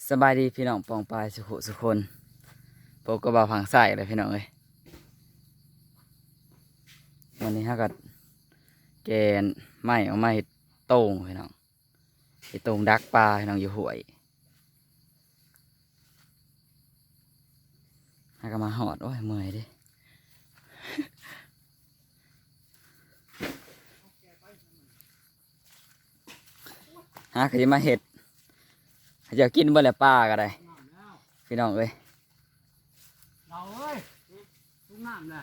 ສະບາຍດີພີ່ນ້ອງປ້ອງປາຍສຸຂຸສຸຄົນ, ພົບກັບບ່າວພັງຊາຍເລີຍພີ່ນ້ອງເອີຍ. ວັນນີ້ເຮົາກໍແກ່ນໄມ້ອອກມາເຮັດໂຕ່ງພີ່ນ້ອງ, ເຮັດໂຕ່ງດັກປາພີ່ນ້ອງ ຢູ່ຫ້ວຍ. ຫາກໍມາຮອດ ໂອ້ຍ ເມື່ອຍເດ້. ຫາກໍຊິມາເຮັດ ເຂົາເຈົ້າກິນເບິດແລ້ວ ປາກໍໄດ້ ພີ່ນ້ອງເອີຍ. ເອົາເອີຍ ທຸກນ້ຳນະ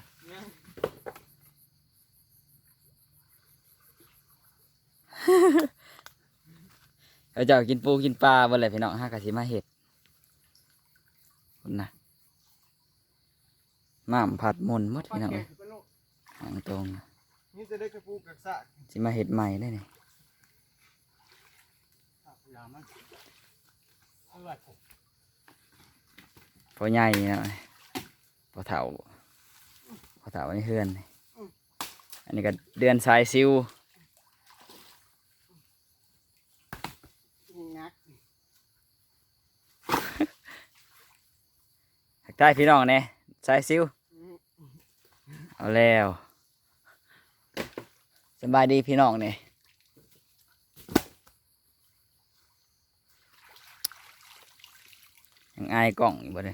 ເຂົາເຈົ້າກິນປູກິນປາເບິດແລ້ວພີ່ນ້ອງ, ຫາກໍຊິມາເຮັດ ພຸ້ນນະ. ນ້ຳພັດໝົນໝົດພີ່ນ້ອງເອີຍ. ຫາງຕົງ ມີແຕ່ເດັກກະປູກກະສະ ຊິມາເຮັດໃໝ່ໄດ໋ນີ້. ພໍ່ໃຫຍ່ເນາະ ພໍ່ເຖົ້າ ພໍ່ເຖົ້າໃນເຮືອນນີ້. ອັນນີ້ກໍເດືອນສາຍຊິວ. ໜັກ ທັກທາຍພີ່ນ້ອງແດ່ ສາຍຊິວ. ເອົາແລ້ວ ສະບາຍດີພີ່ນ້ອງແດ່. ຍັງອາຍກ້ອງຢູ່ບໍ່ເດ?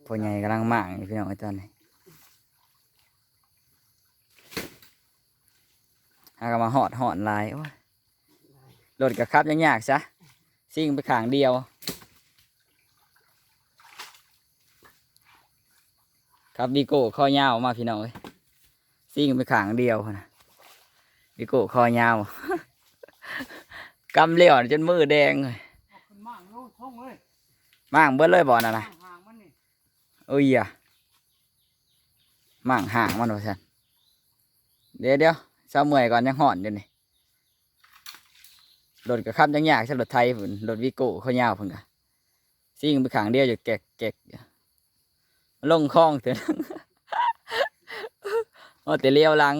ພໍ່ໃຫຍ່ກຳລັງມ້າງຢູ່ພີ່ນ້ອງເອີຍຕອນນີ້. ຫາກໍມາຮອດ ຮ້ອນຫຼາຍ ໂອ້ຍ ລົດກໍຂັບຍາກໆຊະ ຊິງໄປຂ້າງດຽວ. ຂັບວີໂກ້ຄໍຍາວມາພີ່ນ້ອງເອີຍ, ຊິງໄປຂ້າງດຽວພຸ້ນນະ ວີໂກ້ຄໍຍາວ. ກຳຫຼຽວຈົນມືແດງເລີຍ. ເອົາຂຶ້ນມ້າງໂລດ ຊົງເລີຍ ມ້າງເບິດເລີຍບໍ່ນັ້ນນະ? ມ້າງຫາງມັນນີ້. ໂອ້ຍ ມ້າງຫາງມັນວ່າຊັ້ນ. ດຽວໆ ເຊົາເມື່ອຍກ່ອນ ຍັງຮ້ອນຢູ່ນີ້. ລົດກໍຂັບຍາກໆຊະ ລົດໄຖພຸ້ນ ລົດວີໂກ້ເຂົາຍາວພຸ້ນກະ ຊິງໄປຂ້າງດຽວຢູ່ແກັກໆ ລົງຄອງເທື່ອ ໂອ້ ແຕ່ລຽວຫຼັງ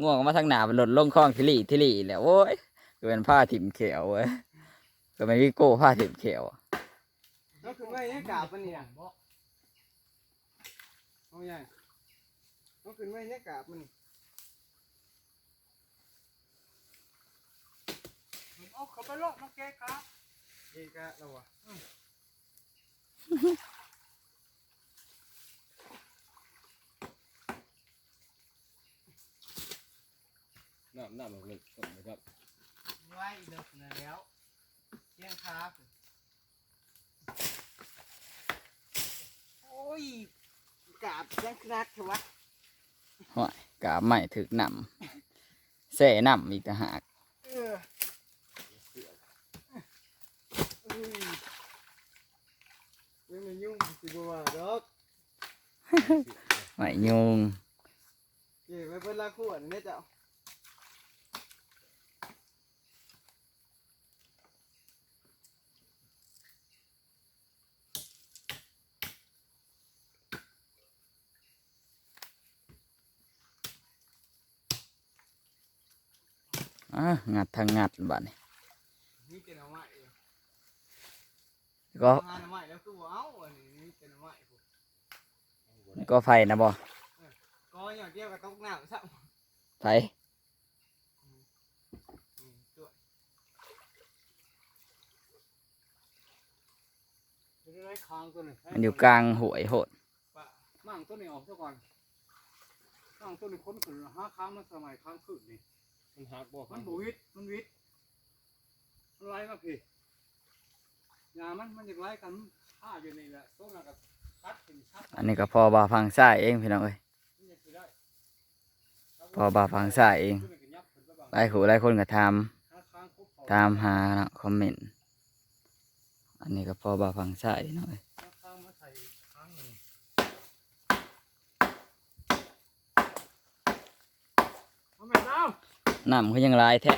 ງ່ວງອອກມາທາງໜ້າ ລົດລົງຄອງທີລີ້ທີລີ້ແລ້ວ. ໂອ້ຍ ຄືແມ່ນພາຖິ້ມແຂ້ວເວີ້ຍ ຄືແມ່ນວີໂກ້ພາຖິ້ມແຂ້ວ. ເຮົາຂຶ້ນມາເຮັດກາບມັນນີ້ນະ ເຮົາໃຫຍ່ ເຮົາຂຶ້ນມາເຮັດກາບມັນນີ້. ເອົາເຂົ້າໄປໂລດ ມາເກະກະ ເກະກະແລ້ວວະ. ອືມ ນ້ຳ ນ້ຳເລິກໆ ສົມເລີຍຄັບ ໄວ້ເລິກນັ້ນແລ້ວ ຄຽງຄາພຸ້ນ. ໂອ້ຍ ກາບຍັງຂະໜາດແທ້ວະ. ຫ້ວຍ ກາບໄມ້ຖືກນ້ຳ ແຊ່ນ້ຳອີກຕ່າງຫາກ. ເອີ ເອີ ຍັງໄດ້ຍຸງ ຊິບໍ່ວ່າດອກ ໄມ້ຍຸງ ເກັບໄວ້ເບິດລະຄົວນີ້ເຈົ້າ. ອ່າ ງັດທັງງັດບາດນີ້ ມີແຕ່ໜໍ່ໄມ້ ກໍຫາໜໍ່ໄມ້ແລ້ວຄືບໍ່ເອົາ ອັນນີ້ມີແຕ່ໜໍ່ໄມ້ພຸ້ນ. ກໍໄຜນະບໍ່? ເອີ ກໍຢ່າງດຽວກໍຕົກນ້ຳຊ້ຳ ໄຜ ອືມ ອືມ ດ້ວຍ ເປັນໄດ້ຄ້າງຕົວນີ້ ມັນຢູ່ກາງຫ້ວຍໂພດ. ມ້າງຕົວນີ້ອອກຊະກ່ອນ ມ້າງຕົວນີ້ຂົນຂຶ້ນ ຫາຄ້າງມາສະໄໝຄ້າງຂຶ້ນນີ້ ມັນຫັກບໍ່? ມັນບໍ່ຫວິດ ມັນຫວິດ ມັນໄຫຼມາພີ້ ຫຍ້າມັນ ມັນຢາກໄຫຼກັນ ຄາຢູ່ນີ້ແຫຼະ ໂຕນັ້ນກໍຕັດຖິ້ມຊະ. ອັນນີ້ກໍພໍ່ບ່າວພັງຊາຍເອງ ພີ່ນ້ອງເອີຍ ມັນຍັງຊິໄດ້ ພໍ່ບ່າວພັງຊາຍເອງ ຫຼາຍຜູ້ຫຼາຍຄົນກໍຖາມ ຖາມຫາເນາະ ຄອມເມັນ. ອັນນີ້ກໍພໍ່ບ່າວພັງຊາຍເນາະ ນ້ຳຄືຍັງຫຼາຍແທ້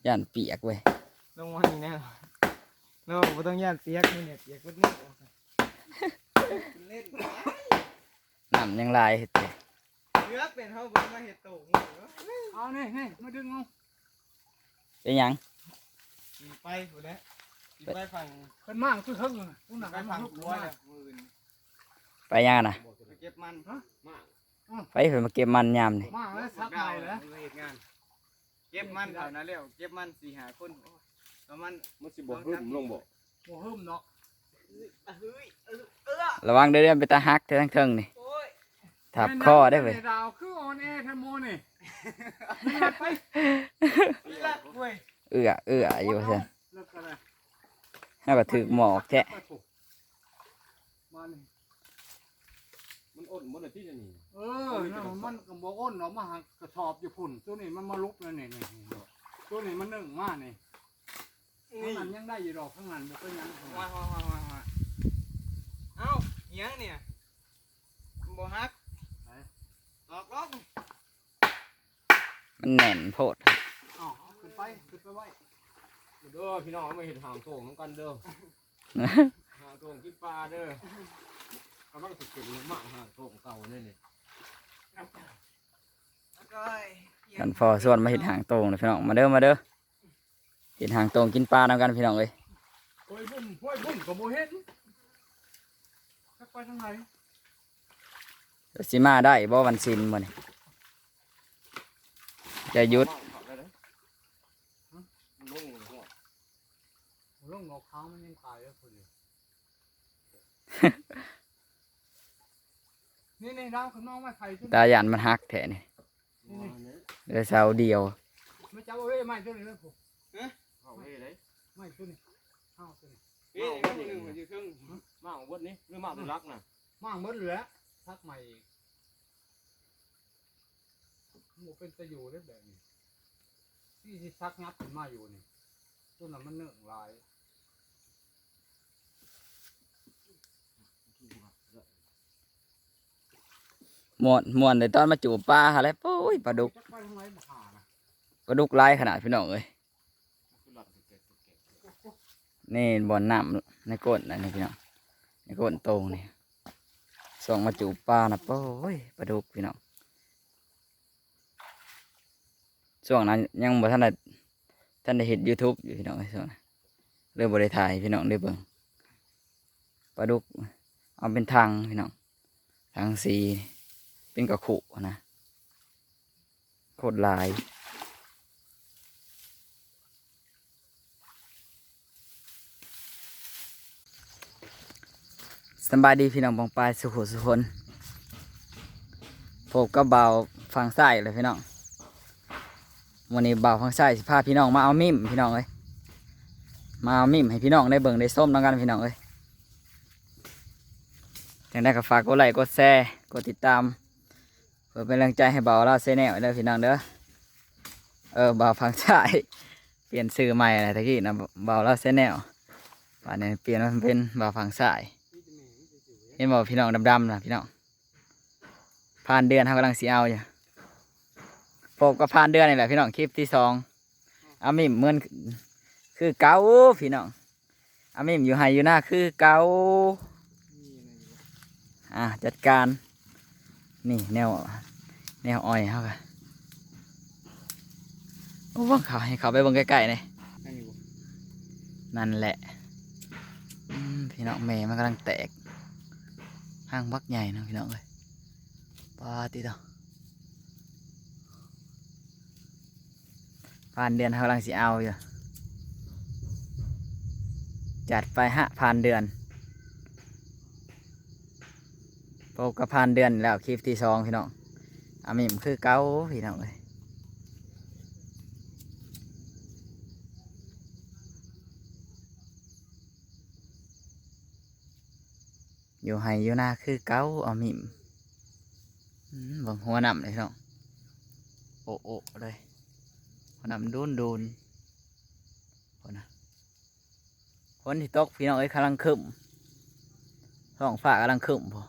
ຢ້ານປຽກເວີ້ຍ ລົງມານີ້ແນ່ ເຮົາບໍ່ຕ້ອງຢ້ານປຽກ ນີ້ແຫຼະປຽກເບິດມື້. ນ້ຳຍັງຫຼາຍເຮັດ ເກືອບແມ່ນເຮົາບໍ່ໄດ້ມາເຮັດໂຕງເນາະ. ເອົານີ້ ນີ້ ມາດຶງເອົາ. ເປັນຫຍັງ? ຊິໄປພຸ້ນແຫຼະ ຊິໄປຝັ່ງ ເພິ່ນມາຄືເທິງພຸ້ນນະ ພຸ້ນນະ ໄປຝັ່ງ ມາ ຫົວແລ້ວມື້ອື່ນ. ໄປຫຍັງນະ? ໄປເກັບມັນ. ຮະ? ໄປເພິ່ນມາເກັບມັນຍາມນີ້. ມາແລ້ວ ສັກໃໝ່ແລ້ວ ເຮັດງານ. ເກັບມັນເທົ່ານັ້ນແລ້ວ ເກັບມັນສີ່ຫ້າຄົນ ປະມານ ມັນຊິບໍ່ຫຶ້ມລົງບໍ່? ບໍ່ຫຶ້ມເນາະ. ລະວັງເດີ ເປັນຕາຫັກແທ້ທາງເທິງນີ້. ໂອ້ຍ ທັບຄໍເດ້ເວີຍ. ດາວຄືອ່ອນແອແທ້ໂມນີ້. ໄປ ເອື້ອ ເອື້ອຢູ່ຊັ້ນ. ເຮົາກໍຖືກໝອກແທ້. ມັນ ມັນອົນໝົດແລ້ວຕິອັນນີ້. ເອີ ມັນກໍບໍ່ອົນດອກ ມາຫາກະສອບຢູ່ພຸ້ນ. ໂຕນີ້ມັນມາຫຼຸບແລ້ວນີ້ ນີ້ ໂຕນີ້ມັນເໜິ່ງມານີ້. ນີ້ ທາງນັ້ນຍັງໄດ້ຢູ່ດອກ ທາງນັ້ນບໍ່ເປັນຫຍັງ. ໂອ້ຍ ໂອ້ຍ ເອົ້າ ອີຫຍັງນີ້? ມັນບໍ່ຫັກ. ໄປ ຕອກລົງ. ມັນແໜ້ນໂພດ. ເອົາ ເອົາຂຶ້ນໄປ ຂຶ້ນໄປໄວ້ເດີພີ່ນ້ອງ. ມາເຮັດຫາງໂຕ່ງນຳກັນເດີ ຫາງໂຕ່ງກິນປາເດີ. ກຳລັງຊິຂຶ້ນມາຫາງໂຕ່ງເກົ່ານີ້ນີ້. ທ່ານພໍ່ຊວນມາເຮັດຫາງໂຕ່ງເດີພີ່ນ້ອງ. ມາເດີ ມາເດີ ເຮັດຫາງໂຕ່ງກິນປານຳກັນພີ່ນ້ອງເອີຍ. ໂອ້ຍ ບຸ້ມ ໂອ້ຍ ບຸ້ມກໍບໍ່ເຫັນ ຈັກໄປທາງໃດ. ຊິມາໄດ້ບໍ່ວັນສິນມື້ນີ້? ຈະຢຸດ ລົງ ລົງດອກຂາວມັນຍັງຕາຍຢູ່ພຸ້ນ. ນີ້ໆ ດາວຂຶ້ນມາເອົາໄມ້ໄຜ່ ຕາຢ້ານມັນຫັກແທ້ນີ້. ນີ້ໆ ເຫຼືອເສົາດຽວ. ມາຈັບເອົາເວີ້ຍ ໄມ້ຕົວນີ້ເລີຍພຸ້ນ. ຮະ? ເອົາເວີ້ຍເດ້ ໄມ້ຕົວນີ້ ເອົາຕົວນີ້. ເອີ ເອົາເວີ້ຍ ມັນຢູ່ເທິງ ມາເອົາເບິດນີ້ ຫຼືມາແຕ່ຫຼັກນະ? ມາເບິດແຫຼະ ສັກໃໝ່ອີກ. ມັນບໍ່ເປັນຕາຢູ່ເດ້ແບບນີ້. ທີ່ຊິສັກຫຍັບຂຶ້ນມາຢູ່ນີ້ ຕົວນັ້ນມັນເໜິ່ງຫຼາຍ. ມ່ວນ ມ່ວນແຕ່ຕອນມາຈູບປາຫັ້ນແຫຼະ. ໂອ້ຍ ປາດຸກ ຈັກໄປທາງໃດບັກຫ່ານະ. ປາດຸກຫຼາຍຂະໜາດພີ່ນ້ອງເອີຍ. ນີ້ບ່ອນນ້ຳໃນກົ້ນອັນນີ້ພີ່ນ້ອງ ໃນກົ້ນໂຕ່ງນີ້ ຊ່ວງມາຈູບປານະ. ໂອ້ຍ ປາດຸກພີ່ນ້ອງ. ຊ່ວງນັ້ນຍັງບໍ່ທັນໄດ້ ທັນໄດ້ເຮັດຢູທູບຢູ່ພີ່ນ້ອງເອີຍ. ຊ່ວງນັ້ນເລີຍບໍ່ໄດ້ຖ່າຍໃຫ້ພີ່ນ້ອງໄດ້ເບິ່ງ. ປາດຸກເອົາເປັນຖັງພີ່ນ້ອງ ຖັງສີ ເປັນກະຄຸຫັ້ນນະ ໂຄດຫຼາຍ. ສະບາຍດີພີ່ນ້ອງປ້ອງປາຍສູ່ຜູ້ສູ່ຄົນ ພົບກັບບ່າວຝັ່ງຊ້າຍເລີຍພີ່ນ້ອງ. ມື້ນີ້ບ່າວຝັ່ງຊ້າຍຊິພາພີ່ນ້ອງມາເອົາມິ້ມພີ່ນ້ອງເອີຍ ມາເອົາມິ້ມໃຫ້ພີ່ນ້ອງໄດ້ເບິ່ງໄດ້ຊົມນຳກັນພີ່ນ້ອງເອີຍ. ຈັ່ງໃດກໍຝາກກົດໄລ້ກົດແຊ ກົດຕິດຕາມ ເພື່ອເປັນແຮງໃຈໃຫ້ບ່າວລາວແຊນແນວເດີພີ່ນ້ອງເດີ. ເອີ ບ່າວຝັ່ງຊ້າຍ ປ່ຽນຊື່ໃໝ່ແລ້ວ ແຕ່ກີ້ນະ ບ່າວລາວແຊນແນວ ບາດນີ້ປ່ຽນມາເປັນບ່າວຝັ່ງຊ້າຍ. ເຫັນບໍ່ພີ່ນ້ອງ ດຳໆນະພີ່ນ້ອງ ຜ່ານເດືອນ ເຮົາກຳລັງຊິເອົາຢູ່. ພົບກັບຜ່ານເດືອນນີ້ແຫຼະພີ່ນ້ອງ ຄລິບທີສອງ. ອາມິມເໝືອນຄືເກົ່າພີ່ນ້ອງ ອາມິມຢູ່ໄຮ່ຢູ່ນາຄືເກົ່າ. ອ່າ ຈັດການ ນີ້ແນວ ແນວອ້ອຍເຮົາກະ ໂອ້ ເບິ່ງເຂົາ ໃຫ້ເຂົາໄປເບິ່ງໃກ້ໆແດ່. ນັ້ນແຫຼະ ອືມ ພີ່ນ້ອງ ແມ່ມັນກຳລັງແຕກ ຮັງບັກໃຫຍ່ນະພີ່ນ້ອງເອີຍ. ປາດຕິໂຕ ຜ່ານເດືອນ ເຮົາກຳລັງຊິເອົາຢູ່ ຈັດໄປຮະ ຜ່ານເດືອນ. ພົບກັບຜ່ານເດືອນແລ້ວ ຄລິບທີສອງພີ່ນ້ອງ. ອາມິມຄືເກົ່າພີ່ນ້ອງເອີຍ ຢູ່ໄຮ່ຢູ່ນາຄືເກົ່າ ອາມິມ. ອືມ ເບິ່ງຫົວນ້ຳເລີຍພີ່ນ້ອງ ໂອະໆເລີຍ ຫົວນ້ຳໂດນໆ ພຸ້ນນະ. ຝົນຊິຕົກພີ່ນ້ອງເອີຍ ກຳລັງຄຶ້ມ ທ້ອງຟ້າກຳລັງຄຶ້ມພຸ້ນ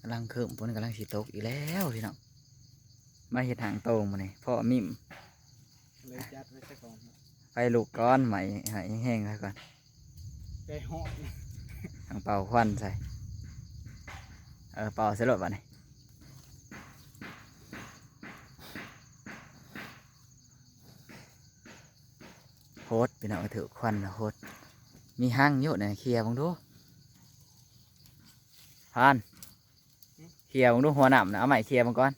ກຳລັງຄຶ້ມ ຝົນກຳລັງຊິຕົກອີກແລ້ວພີ່ນ້ອງ. ມາເຮັດຫາງໂຕ່ງມື້ນີ້ ພໍ່ມິມ ເລີຍຈັດໄວ້ຊະກ່ອນ ໄຟລຸກກ່ອນ ໄໝ້ໃຫ້ແຫ້ງໆຊະກ່ອນ ໃຈຮ້ອນ. ເປົ່າຄວັນໃສ່ ເອີ ເປົ່າໃສ່ໂລດບາດນີ້. ໂພດ ພີ່ນ້ອງ ຖືກຄວັນແລ້ວໂພດ. ມີຮັງຢູ່ນະ ເຄຍເບິ່ງດູ ພານ ເຄຍເບິ່ງດູ ຫົວນ້ຳນະ ເອົາໄມ້ເຄຍເບິ່ງກ່ອນ.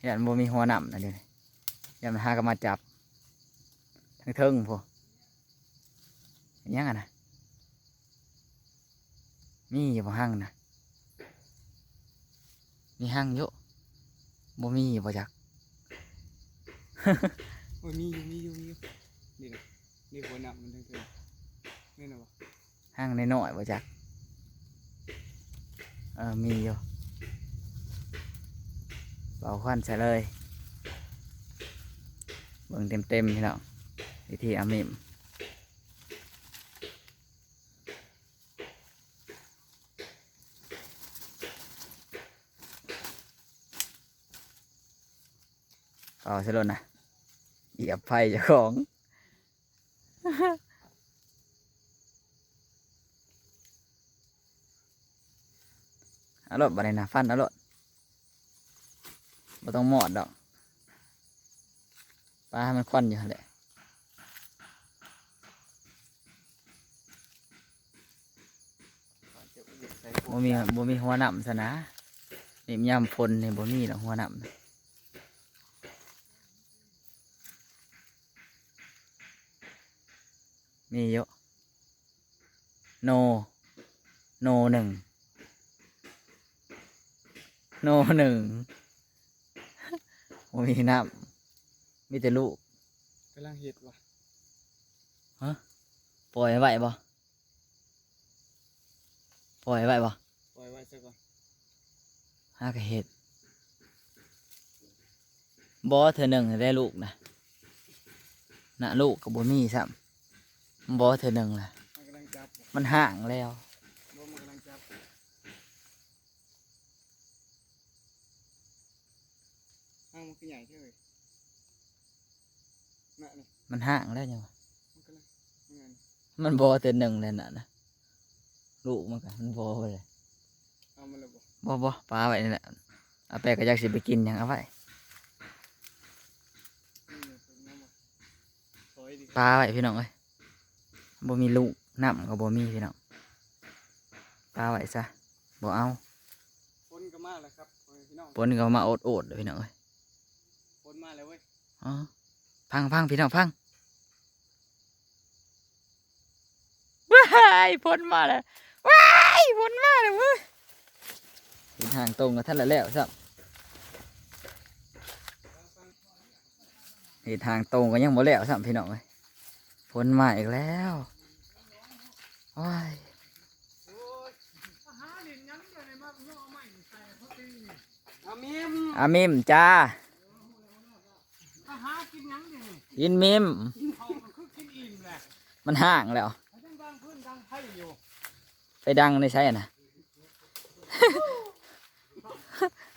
ຢ້ານບໍ່ມີຫົວນ້ຳນະ ດຽວນີ້ ຢ້ານມັນຫາກັນມາຈັບທາງເທິງພຸ້ນ. ຫຍັງຫັ້ນນະ? ມີຢູ່ບໍ່ຮັງນະ? ມີຮັງຢູ່? ບໍ່ມີຢູ່ບໍ່ຈັກ? ໂອ້ຍ ມີຢູ່ ມີຢູ່ ມີຢູ່ ນີ້ນະ ນີ້ຫົວນ້ຳມັນເທິງໆ ແມ່ນບໍ່? ຮັງນ້ອຍໆບໍ່ຈັກ? ເອີ ມີຢູ່ ເປົ່າຄວັນໃສ່ເລີຍ. ເບິ່ງເຕັມໆ ພີ່ນ້ອງ ວິທີອາມິມ. ເປົ່າໃສ່ໂລດນະ ຢຽບໄຟເຈົ້າຂອງ. ເອົາໂລດບາດນີ້ນະ ຟັນເອົາໂລດ ບໍ່ຕ້ອງມອດດອກ ປາໃຫ້ມັນຄວັນຢູ່ຫັ້ນແຫຼະ. ບໍ່ມີ ບໍ່ມີຫົວນ້ຳຊະນະ ນີ້ຍາມຝົນນີ້ບໍ່ມີດອກຫົວນ້ຳ. ມີຢູ່ ໂນ ໂນໜຶ່ງ ໂນໜຶ່ງ ບໍ່ມີນ້ຳ ມີແຕ່ລູກ. ກຳລັງເຮັດວ່າ ຮະ ປ່ອຍໄວ້ບໍ່? ປ່ອຍໄວ້ບໍ່? ປ່ອຍໄວ້ຊະກ່ອນ ຫາກະເຮັດ ບໍ່ ເທື່ອໜຶ່ງແລ້ວລູກນະ ນະ ລູກກໍບໍ່ມີຊ້ຳ ບໍ່ ເທື່ອໜຶ່ງລະ ມັນກຳລັງຈັບ ມັນຫ້າງແລ້ວ ບໍ່ ມັນກຳລັງຈັບ. ຫ້າງມັນຄືໃຫຍ່ແທ້ເວີຍ ນະ ນີ້ ມັນຫ້າງແລ້ວຍັງວະ ມັນກຳລັງ ມັນບໍ່ເທື່ອໜຶ່ງແລ້ວນະ ນະ ລູກມັນກະ ມັນບໍ່ເລີຍ ເອົາມັນແລ້ວບໍ່? ບໍ່ ບໍ່ ປາໄວ້ນີ້ແຫຼະ ອາແປກໍຢາກຊິໄປກິນຫຍັງ ເອົາໄວ້ ປາໄວ້ພີ່ນ້ອງເອີຍ ບໍ່ມີລູກ ນ້ຳກໍບໍ່ມີພີ່ນ້ອງ ປາໄວ້ຊະ ບໍ່ເອົາ. ຝົນກໍມາແລ້ວຄັບ ພໍ່ແມ່ພີ່ນ້ອງ ຝົນກໍມາໂອດໆ ເດີພີ່ນ້ອງເອີຍ ຝົນມາແລ້ວເວີຍ ອໍ ຟັງໆ ພີ່ນ້ອງຟັງ ວ້າຍ ຝົນມາແລ້ວ ວ້າຍ ຝົນມາແລ້ວເວີຍ ເຮັດຫ້າງຕົງກໍທັນລະແລ້ວຊ້ຳ ເຮັດຫ້າງຕົງກໍຍັງບໍ່ແລ້ວຊ້ຳ ພີ່ນ້ອງເອີຍ ຝົນມາອີກແລ້ວ ໂອ້ຍ. ອາມິມ ອາມິມຈ້າ ກິນມິມ ມັນຫ້າງແລ້ວ ໄປດັງໃນໃສນະ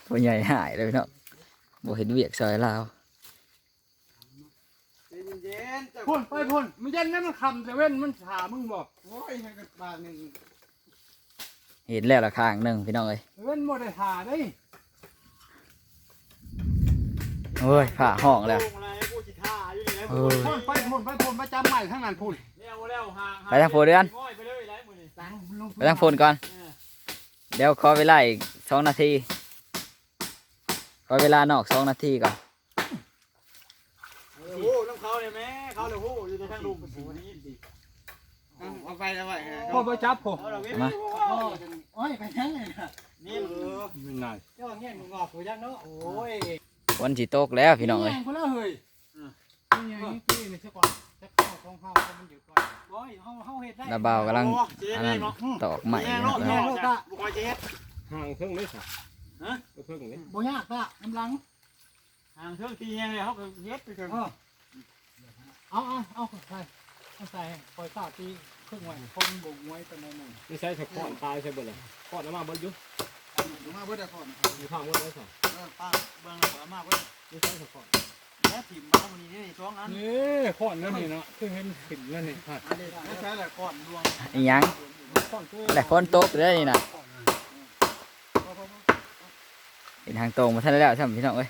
ພໍ່ໃຫຍ່ຫາຍເລີຍເນາະ ບໍ່ເຮັດວຽກຊ່ອຍລາວ. ໃຈເຢັນໆ ພຸ້ນໄປພຸ້ນ ມັນເຢັນແລ້ວ ມັນຄ່ຳແຕ່ເວັນ ມັນຖ້າມຶງບໍ່? ໂອ້ຍ ໃຫ້ກັນບາດໜຶ່ງ ເຫັນແລ້ວລະຂ້າງໜຶ່ງພີ່ນ້ອງເອີຍ ເວັນບໍ່ໄດ້ຖ້າເດ້ ໂອ້ຍ ຟ້າຮ້ອງແລ້ວ ໂອ້ຍ ພຸ້ນໄປພຸ້ນ ໄປພຸ້ນ ໄປຈັບໄມ້ທາງນັ້ນພຸ້ນ ແລ້ວ ແລ້ວ ຫາ ໄປທາງໂພເດືອນ ໄປທາງໂພນກ່ອນ ເອີ ດຽວຂໍເວລາອີກສອງນາທີ ຂໍເວລານອກສອງນາທີກ່ອນ. ເອີ ໂອ້ ນຳເຂົານີ້ແມ່ ເຂົາລະໂຫຢູ່ແຕ່ທາງລຸ່ມພຸ້ນ ເອົາ ເອົາໄປ ເອົາໄວ້ ໂອ້ ບໍ່ຈັບໂພ ມາ ໂອ້ຍ ໄປທາງນັ້ນນະ ນີ້ ເອີ ນີ້ນາຍ ເຈົ້າແຍກງອກບໍ່ຈັກເນາະ ໂອ້ຍ ຝົນຊິຕົກແລ້ວພີ່ນ້ອງເອີຍ ແຍກພຸ້ນລະເຮີ້ຍ ອືມ ນີ້ຫຍັງຢູ່ຕີນີ້ຊະກ່ອນ ຈັກເຂົ້າຂອງເຮົາ ເພາະມັນຢູ່ກ່ອນ ບໍ່ ເຮົາ ເຮົາເຮັດໄດ້ ລະບ່າວກຳລັງ ໂອ້ ຊິເຮັດ ອັນນັ້ນ ເອງເນາະ ຕອກໄມ້ ແຍກໂລດ ແຍກໂລດ ຕະ ບໍ່ຄ່ອຍຊິເຮັດ ຫາງເທິງເດ້ຊະ ຮະ ເທິງນີ້ ບໍ່ຍາກຕະ ກຳລັງ ຫາງເທິງຕີແຍງແລ້ວເຮົາກໍເຮັດໄປເທິງ ເອີ ເອົາ ເອົາ ເອົາໃສ່ ເອົາໃສ່ ຂ້ອຍຟ້າວຕີເຄິ່ງໄວ້ ຄົນບໍ່ງວຍປານໃດໜຶ່ງ ນີ້ໃສ່ສະຄ້ອນຕາຍໃສ່ເບິດແລ້ວ ຄ້ອນເອົາມາເບິດຢູ່ ເອົາມາເບິດແລ້ວຄ້ອນ ຢູ່ຂ້າງເບິດແລ້ວຊະ ເອີ ປ້າເບິ່ງແລ້ວຂ້ອຍເອົາມາເບິດ ນີ້ໃສ່ສະຄ້ອນ ແລ້ວຖິ້ມມາມື້ນີ້ນີ້ສອງອັນ ນີ້ຄ້ອນແລ້ວນີ້ເນາະ ຄືເຫັນຖິ້ມແລ້ວນີ້ ອັນນີ້ໃຊ້ແຫຼະຄ້ອນລວງ ອີຫຍັງ ຄ້ອນຄື ແຫຼະ ຝົນຕົກເດ້ນີ້ນະ ເຫັນຫາງໂຕ່ງບໍ່ທັນແລ້ວຊ້ຳ ພີ່ນ້ອງເອີຍ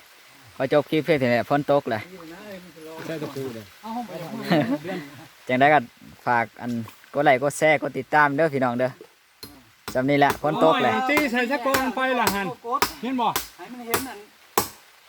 ຂໍຈົບຄລິບພຽງເທົ່ານີ້ແຫຼະ ຝົນຕົກແຫຼະ ໃຊ້ຕະປູເດ້ ຈັ່ງໃດກໍຝາກອັນ ກົດໄລກົດແຊ ກົດຕິດຕາມເດີ ພີ່ນ້ອງເດີ ຊ່ຳນີ້ແຫຼະ ຝົນຕົກແຫຼະ ໂອ້ຍ ຕີໃສ່ສະກ່ອນໄປລະຫັ້ນ ເຫັນບໍ່ ໃຫ້ມັນເຫັນອັນ